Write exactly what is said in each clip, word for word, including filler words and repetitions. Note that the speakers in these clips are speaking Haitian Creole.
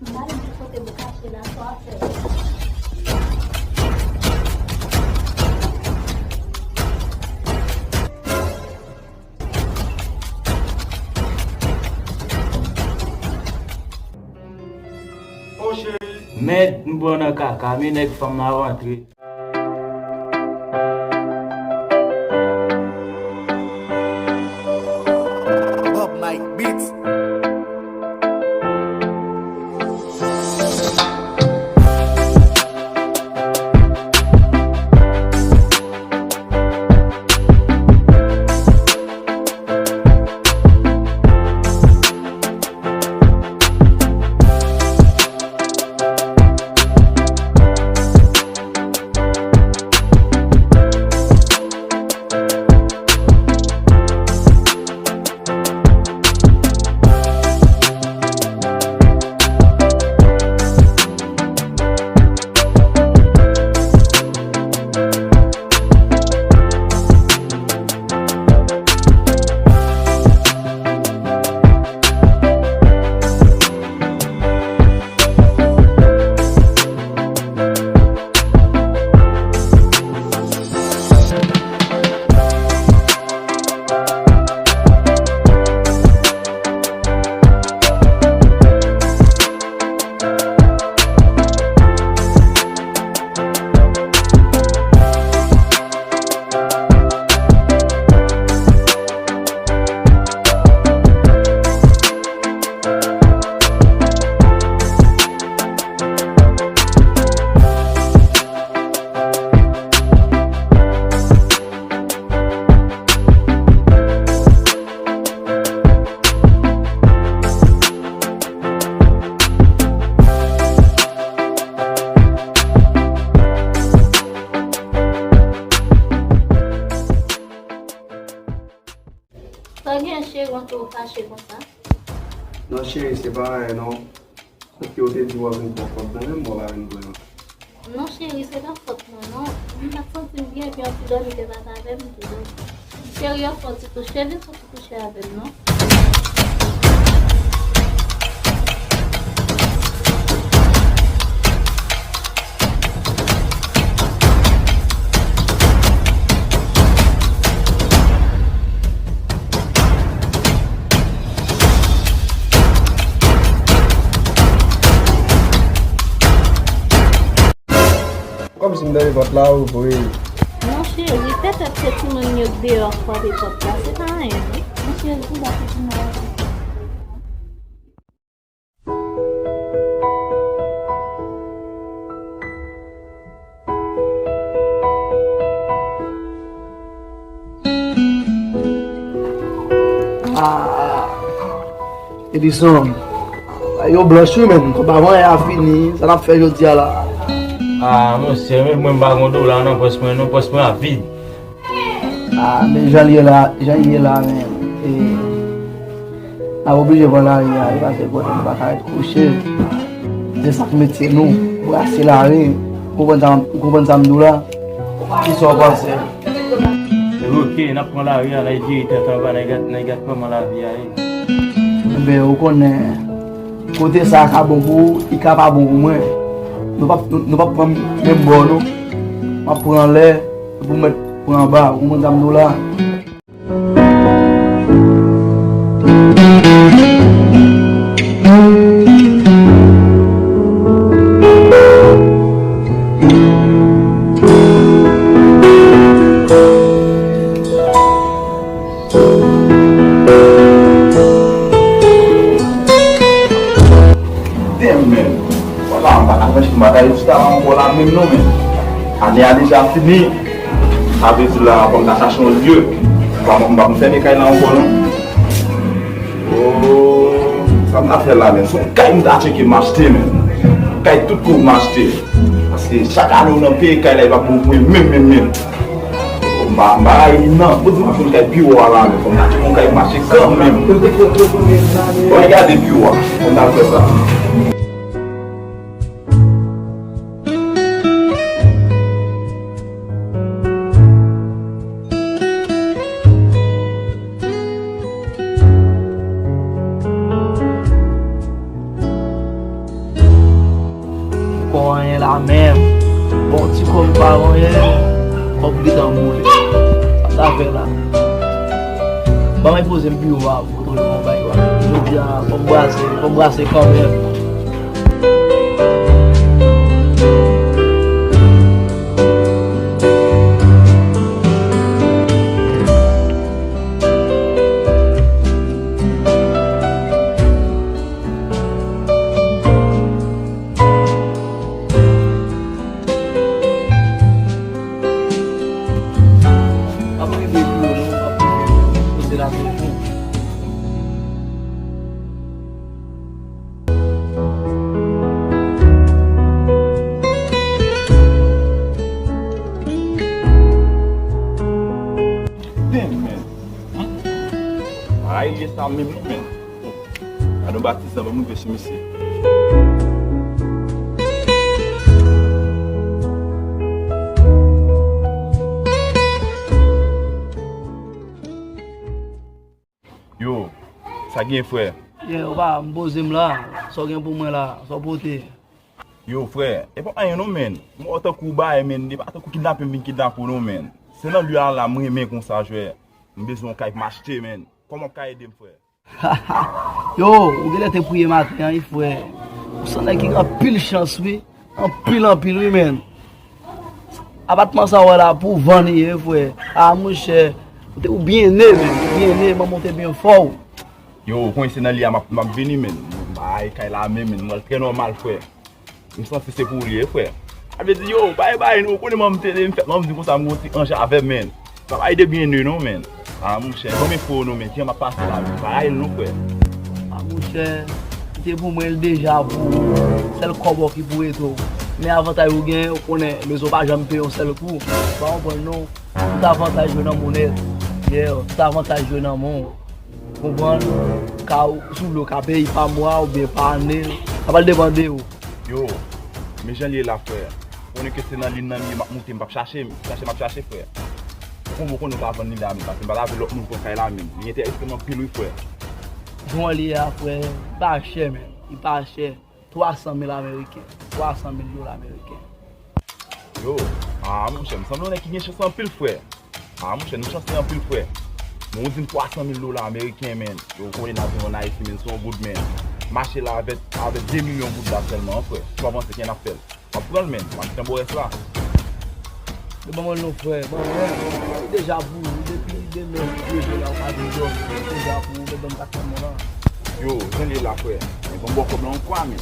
M pa di kote m kache la, sa w ap fè. Mèd, m pran nan kaka, men nèg fanm nan rantre. Bob Mike Beats. Sa gen cheri, w antre w fache konsa? Non, cheri, se pa anyen, non. Paske yo te di w ap vin pran kòb nan men m, w ap vin pran. Non, cheri, se pa fòt mwen, non. M pa t santi m byen, epi yon ti dòmi te bat avè m tou, donk. Cheri, yon fò ti kouche, vin fò ti kouche avè m, non. Kòmsi m tande pòt la ouvri. Non, cheri, petèt se timoun yo k deyò k frape pòt la. Se pa anyen, non. Men cheri, pou dat ou di m la. Ah, Edison, yo blanch wi, men kòb avan yè a fini, sa n ap fè jodi a la? Ah, monchè, men mwen m pa gen dola nan pòch mwen, non, pòch mwen ap vid. Ah, men jan l ye la, jan l ye la, men, e, n ap oblije pran lari a, e, paske kote nou pa ka ret kouche. Se sa k metye nou, brase lari. Ou konprann sa, ou konprann sa m di w la? Kisa w panse? Oke, n ap pran lari a, n al jere tèt anba, n al gad, n al gad kòman lavi a ye. Enben, ou konnen, kote sa a ka bon pou ou, li ka pa bon pou mwen. Nou p ap, nou p ap pran menm bò, non. M ap pran anlè, epi w mèt pran anba, ou konprann sa m di w la? Damn, man. Vwala, m pa ka fè chita m pa ta jis ta la ankò la menm non, men. Ane a deja fini. Sa vle di la, fò m ta chache yon lye. M pa, m pa konn fèmen kay la ankò non. Oh, sa m ta fè la, men? Se yon kay m ta tcheke m achte, men. Kay tout kout m achte. Paske chak ane ou nan peye kay la, e pa pou ou pran menm, menm, menm. M pa, m pa rayi li, non. Bon, di m ap jwenn kay pi wo a la, men fò m ta tcheke yon kay mache kanmenm. Bon, gade pi wo a. Fò m ta fè sa. Pran anyen la menm. Bon, ti kòb pa anyen. Kòb li tan boule. Sa sa fè la. Ban mwen poze m biwo a pou w yon bagay la. Jodi a, fò m brase, fò m brase kanmenm. M ap rive biwo nou, m ap poze la telefòn. Damn, man. Ay, li sa menm, non, man. Gade yon batizan, ban m rive sou misye. Yo, sa gen, frè? Yeah, opa, m poze m la. Sa w gen pou mwen la? Sa w pote? Yo, frè, e pa anyen non, man. M wè w tankou w bay, man. E pa tankou kidnape m vin kidnape w non, man. Se nan lye a la m renmen konsa, jwè. M bezwen yon kay pou m achte, man. Kòman w ka ede m, frè? Yo, ou genlè te priye maten an, wi, frè. Ou se nèg ki gen anpil chans, wi. Anpil, anpil, wi, man. Apatman sa w wè la, pou vann li ye, frè. A, monchè, ou te, ou byen ne, man. Ou byen ne, manman w te byen fè w. Yo, ou konnen se nan li a m ap, m ap vini, man. Bay kay la menm, man. M wè l trè nòmal, frè. M santi se pou li ye, frè. Sa vle di, yo, bay, bay, nou konnen manman m te, m fèt manman m di konsa, m gon ti anj avè m, man. Sa pa ede byen, non, man. A, monchè, ban m enfo yo non, man. Kijan m ap pase la, man? Pa rayil non, frè. A, monchè, si te pou mwen, l deja pou ou. Sèl kòb ou ki pou rete w. Men avantaj ou genyen, ou konnen, lezòt pa janm peye yon sèl kou. Ou pa konprann non. Tout avantaj yo nan monnè. Yeah, tout avantaj yo nan men w. Konprann? Ka ou sou lo ka peye pa mwa oubyen pa ane. Sa pral depann de ou. Yo, men jan l ye la, frè. Ou konnen ke se nan liy nan m ye, m ap moute, m p ap chache, m chache, m ap chache, frè. Ou konn, ou konnen ou ka vann li la, men, paske m pa ta vle lòt moun pran kay la, men. Li enterese m anpil, wi, frè. Jan l ye a, frè, li pa chè, men. Li pa chè. Twa san mil ameriken. Twa san mil dola ameriken. Yo, a, monchè, m sanble yon nèg ki gen chans anpil, frè. A, monchè, nou chanse anpil, frè. Men ou di m twa san mil dola ameriken, man. Yo, ou konnen n ap viv ann Ayiti, man, se yon goud, man. M achte l avèk, avèk de milyon goud la sèlman, frè. Sa w panse kijan n ap fè l? M ap pran l, man. M ap pran bò rès la. Yo, ban mwen l non, frè. Ban mwen l. Li deja pou ou. Depi demen, ou leve la, ou pa vin dòmi. Li deja pou ou. Mèt ban m kat san mil la. Yo, jan l ye la, frè. Men ban m ba w kòb la yon fwa, man.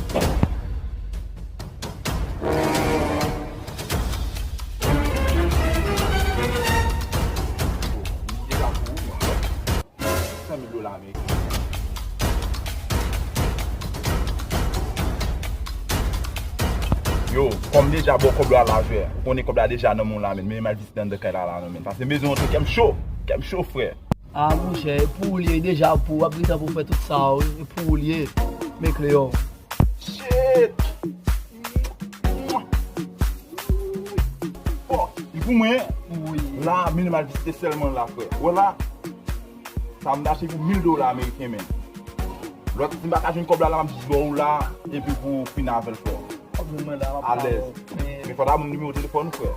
Li deja pou ou, man. San mil dola ameriken. Yo, kòm deja ba w kòb la la, jwè. Ou konnen kòb la deja nan men w la, man. Men m al vizite anndan kay la, la, non, man. Paske m bezwen antre, kè m cho. Kè m cho, frè. A, monchè, e pou ou li ye, deja pou ou. W ap gen tan pou w fè tout sa, wi. E pou ou li ye. Men Cleon. Shit! Fuck! Li pou mwen? Wi. La, men m al vizite sèlman la, frè. Wè la, sa m t achte pou mil dola ameriken, man. Lòt, si m pa ka jwenn kòb la, la, m ap jis ba w la, epi pou w fin avè l, frè. W ap jwenn mwen la, m ap ba w. Alèz. Men fò w ta ban m nimewo telefòn ou, frè.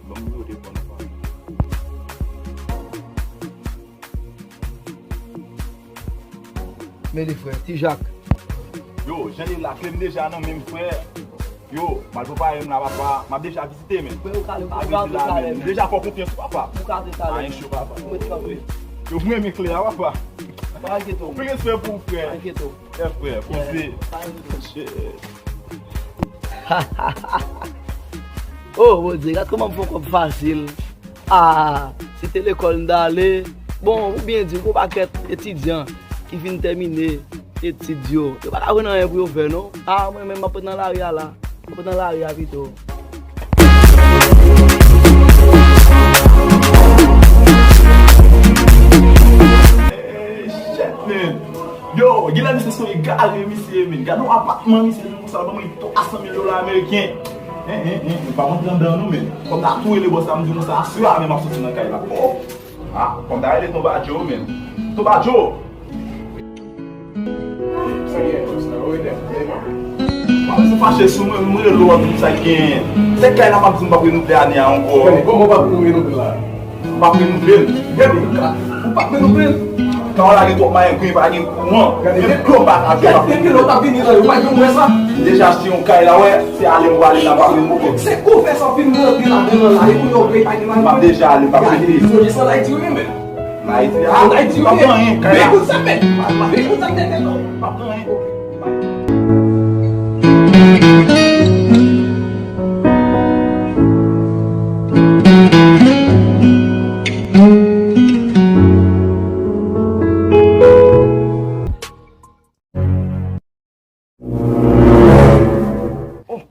Ban m nimewo telefòn ou, frè. Men li, frè, Ti Jak. Yo, jan li la, kle m deja nan men m, frè. Yo, m al prepare m la, papa. M ap deja vizite, man. Frè, ou ka, ou ka antre talè, man. Deja fè w konfyans, papa. Ou ka antre talè. Anyen cho, papa. Ou mèt kanpe. Yo, m renmen kle a, papa. Pa enkyete w. Anpil respè pou ou, frè. Pa enkyete w. Frè, frè, poze. Yeah, pa enkyete w. Shit. Oh, Bondye, gad kòman m fè yon kòb fasil. Ah, si te lekòl m t ale. Bon, ou byen di, gon pakèt etidyan ki fin tèmine etid yo. Yo pa ka jwenn anyen pou yo fè, non. Ah, mwen menm, m ap ret nan lari a la. M ap ret nan lari a pito. Hey, shit, man. Yo, genlè misye se yon egare, misye, man. Gade yon apatman, misye. Sa ban mwen twa san mil dola ameriken. Hein, hein, hein, hein. Pa rantre anndan non, men. Fò m ta tou rele bòs la, m di konsa aswè a menm m ap soti nan kay la. Oh! Ah, fò m ta rele Tonba Joe, men. Tonba Joe! Sa gen, sa yo rele, men. Wa, Si w fache sou mwen, mwen rele w, w ap di m sa k genyen. Se kay la m ap di m p ap renouvle ane a ankò. Gade, kòman w p ap renouvle la? M p ap renouvle l. Gade, ou p ap renouvle l. Kan w lage twòp mayen gri, pa gen kouran. Gade, menm dlo pa ka fè. Gade, depi lè w t ap vini la, yo pa janm wè sa. M deja achte yon kay la, wè, se ale m prale la, m p ap renouvle. Se kouvè sa w fin rantre ladan l la, e pou yo peye pa gen lajan. M ap deja ale, m p ap rete. Gade, sonje sa Ayiti yo ye, men. Ann Ayiti, a, ann Ayiti, w ap pran anyen, kay la. Veye kout sa, men. Veye kout sa, tèt, tèt, non. W ap pran anyen. Oh!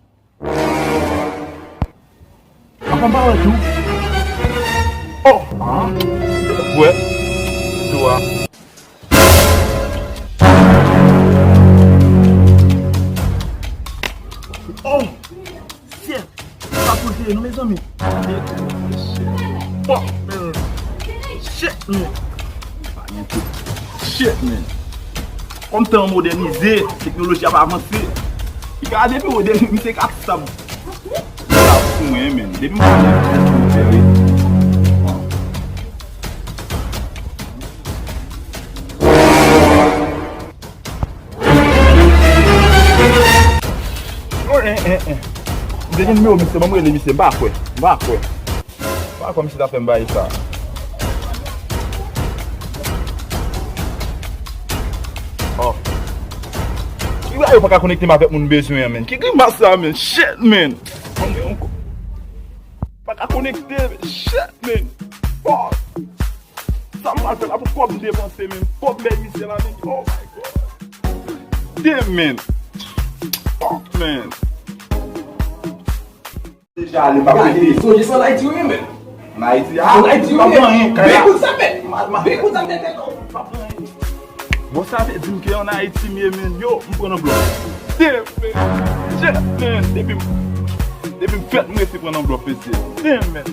Papa m pa wè tou. Oh! Ah! Wè. Tou a. Oh! Shit! Sa pou jere nou, mezanmi. Bon, men. Shit, men. Shit, men. Kòm tan an modènize, teknoloji ap avanse. Li ka depi modènize, misye ka stab. Sa pou mwen, men. Depi m konnen, men. Oh, eh, eh, eh. M te gen nimewo misye, ban m rele misye, m pa kwè. M pa kwè. Pa kwè misye ta fè m bay sa. Oh. Ki bagay yo pa ka konekte m avèk moun m bezwen an, men? Ki grimas sa, men? Shit, men! Pa ka konekte, men. Shit, men! Oh! Sa m pral fè la pou kòb m depanse, men. Kòb bèy misye la, men. Oh my God. Damn, men. Fuck, man. Deja ale, m pa prete. Sonje sa Ayiti yo ye, men. Ann Ayiti, a, ann Ayiti yo ye. Veye kout sa, men. Veye kout sa, men, men, non. Bon, sa vle di m ke ann Ayiti m ye, men. Yo, m pran nan blòf. Damn, men. Shit, man. Depi, depi m fèt, m rete pran nan blòf, mesye. Damn, man.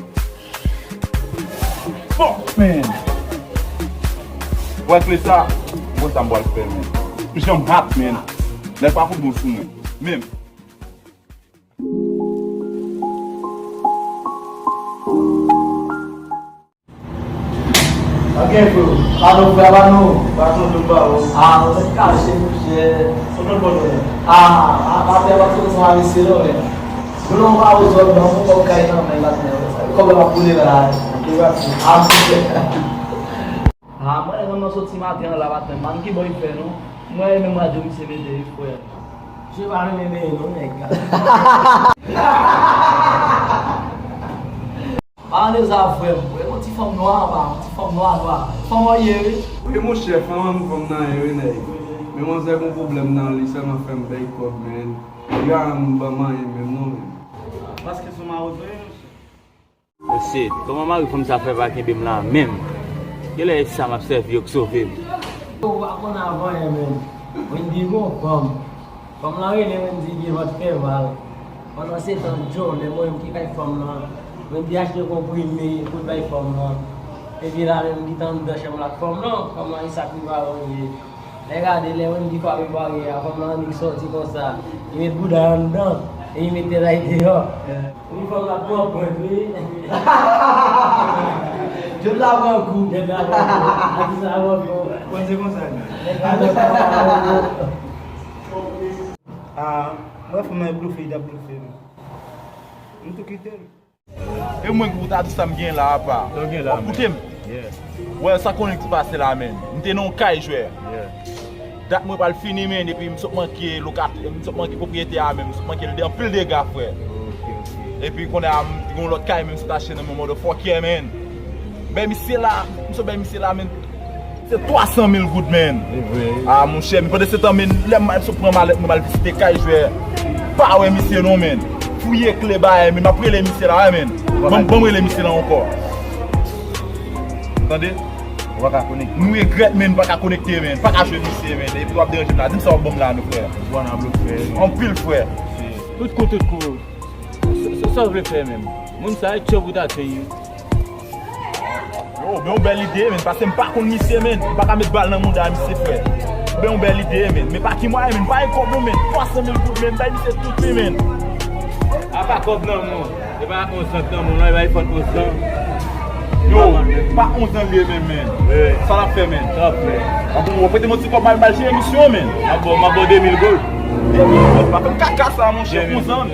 Fuck, man. Wè kle sa, wè sa m pral fè, man. Jan m hot, man. Nèg pa fout bon sou mwen. Menm. Ok, bro. Pardon, frè, pa nou. Pa tonton pa ou. Ah, ou se kache, monchè. Tonton pa ou. Ah, ah, pa fè pa tonton sa, mesye, non, men. Bro, pa ou zòt, ban ou kòb kay nan men la, men. Kòb la pa boule la. Ok, pa ti. Ah, monchè. Ah, mwen, lè nonm nan soti maten an la, maten, pa ki bò li fè, non. Mwen, menm radyo, misye mete, wi, frè. Je pa renmen, non, nèg. Parle sa, frè m. Wè, yon ti fanm nwa anba, yon ti fanm nwa, nwa. Fanm an ye, wi. Wi, monchè, fanm an fanm nan ye, wi, nèg. Men manzè gon pwoblèm nan li, sèlman fè m bèy kòb, men. Li pa janm ban m anyen menm, non, men. Paske se yon mawòzò, wi, monchè. Mesye, kòman mari fanm sa fè pa kenbe m la menm? Kilè sa m ap sèvi yo k sove m? Ou pa konn avan, men. Wendy gon fanm. Fanm lan rele Wendy gen vant fè mal. Pandan se tan, Joe, lè mwen menm ki kay fanm lan, Wendy achte konprime pou l bay fanm lan. Epi la menm li t anndan chanm la ak fanm lan, fanm lan e sa ki pa wè. Lè gade, lè Wendy frape barye a, fanm lan annik sòti konsa, li met bouda anndan, e li met tèt a li deyò. Wi, fanm la pran pwent, wi. Jòb la pran kou. Jòb la pran kou. Atis la pran kou. Konn se konsa, li. Nèg la pran kou. Ah, mwen fanm nan blofe, li t ap blofe, men. M tou kite l. E mwen ki pou ta di sa m gen la apa. Sa w gen la, w ap koute m? Yeah. Wè, sa konnen ki pase la, men. M te nan yon kay jwè. Yeah. Dat mwen pral fini, men, epi m sot manke lokat-, m sot manke pwopriyetè a, men, m sot manke l de anpil dega, frè. Ok, ok. Epi kounye a, m gen yon lòt kay, men, m sot achte nan men motherfucker, men. Bèy misye la, m sot bèy misye la, men. Se twa san mil goud, men. E vre. Ah, monchè, men pandan se tan, men, lè m al sot pran malèt mwen, m al vizite kay jwè, pa wè misye non, men. Fouye kle bagay, men, m ap rele misye la, wè, men. Ban m, ban m rele misye la ankò. Tande? Ou pa ka konekte. Nou regrèt, men, nou pa ka konekte, men. Pa ka jwenn misye, men. Epi w ap deranje m la. Di m sa w ap ban m la, non, frè. Ou pa nan blòf, frè. Anpil, frè. Tout kou, tout kou. Sa, sa, sa w vle fè menm? Moun sa e tchòp ou ta tchòp, wi. Yo, men yon bèl ide, men, paske m pa konn misye, men. M pa ka met bal nan mouda misye, frè. Ben, yon bèl ide, men. Men pa ki mwayen, men. Pa gen kòb, non, men. Twa san mil goud, men. Bay misye tout li, men. A pa kòb nan men w. E pa onz lan k nan men w, non. E pa iPhone onz lan. Yo, pa onz lan li ye, men, men. Wi. Sa l ap fè, men? Sa l ap fè? An, bon, w prete m yon ti kòb, m al, m al jere misyon, men. M ap ba w, m ap ba w de mil goud. De mil goud? Pa fè m kaka sa, monchè. Onz lan,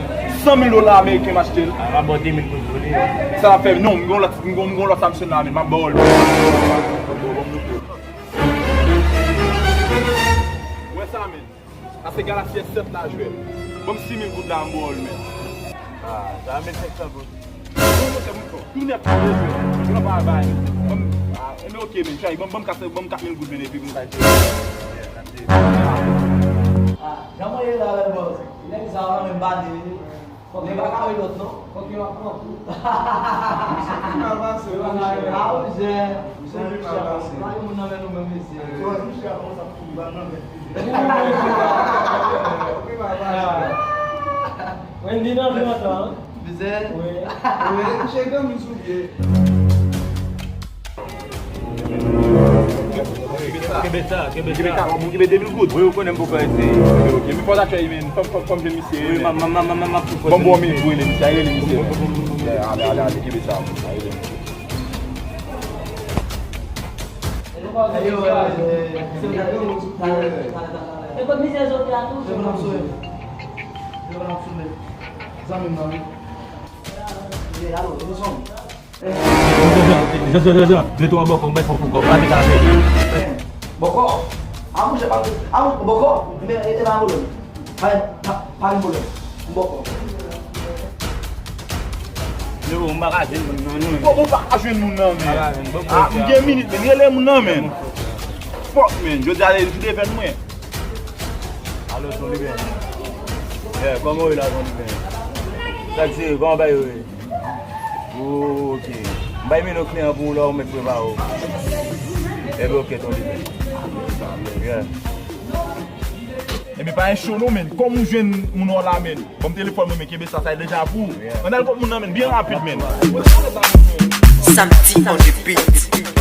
san mil dola ameriken m achte l. A, m ap ba w de mil goud pou li. Sa l ap fè? Non, m gen yon lòt, m gen yon, m gen yon lòt Samsung la, men. M ap ba w l. Wè sa, men. Sa se Galaxy S sèt la, jwè. Ban m sis mil goud la, m ba w l, men. Ah, sa mil senk san goud. Non, monchè, m tou nèf la, jwè. Pran pa bay. Ban m, ah, men ok, men, chay, ban m, ban m kat, ban m kat mil goud, men, epi pou m bay. Ah, jan mwen ye la, lè bòs. Nèg sa, menm pa de. Fòk li pa ka wè lòt non. Fòk yo ap pran kou. Misye pi mal pase, wi, monchè. Ah, wi, jè. Misye pi mal pase. Pa gen moun nan men nou menm, mesye. Twa jou chè a konsa tou, li pa nan men. Pi mal pase. Wendy nan vin antan, hein? Bizè. Wi. Wi, misye granmoun sou pye. Kenbe sa, kenbe sa. Kenbe sa, bon, kenbe de mil goud. Wi, ou konnen m poko eseye. Ok, ok. Men fò w ta tchèy, men. Fò, fò, fò m jwenn misye, men. Wi, m ap, m ap, m ap, m ap, m ap tou fò. Bon, bon, men, wi, rele misye, rele misye, men. Ale, ale, ale, kenbe sa, bon, ale. E kot misye soti a tou? Zanmi m nan, wi. Alo, telefòn. Jan, jan, jan, jan, mete w an bòkò, m bay fò pou kòb, pa te ka fè. Bòkò? A, monchè, pa, a, bòkò? Men, e, e pa pwoblèm. Pa, pa, pa gen pwoblèm. M bòkò. Yo, m pa ka jwenn moun nan, non. Kòman w pa ka jwenn moun nan, men? M pa ka jwenn, bon, ah, m gen minit, men. Rele moun nan, men. Fòk, men. Jodi a, jou de fèt mwen. Alo, Ton Liben. Yeah, kòman w ye la, Ton Liben? Sa k se, kòman bagay yo ye? Oh, ok. M bay men yon kliyan pou ou la, ou mèt prepare w. Ebyen, ok, Ton Liben. Yeah. Ebyen, pa gen cho non, men. Kòm ou jwenn moun ou la, men. Ban m telefòn mwen, men, kenbe sa, sa e deja pou ou. Yeah. Ann al kot moun nan, men, byen rapid, men. Samedi on the beat.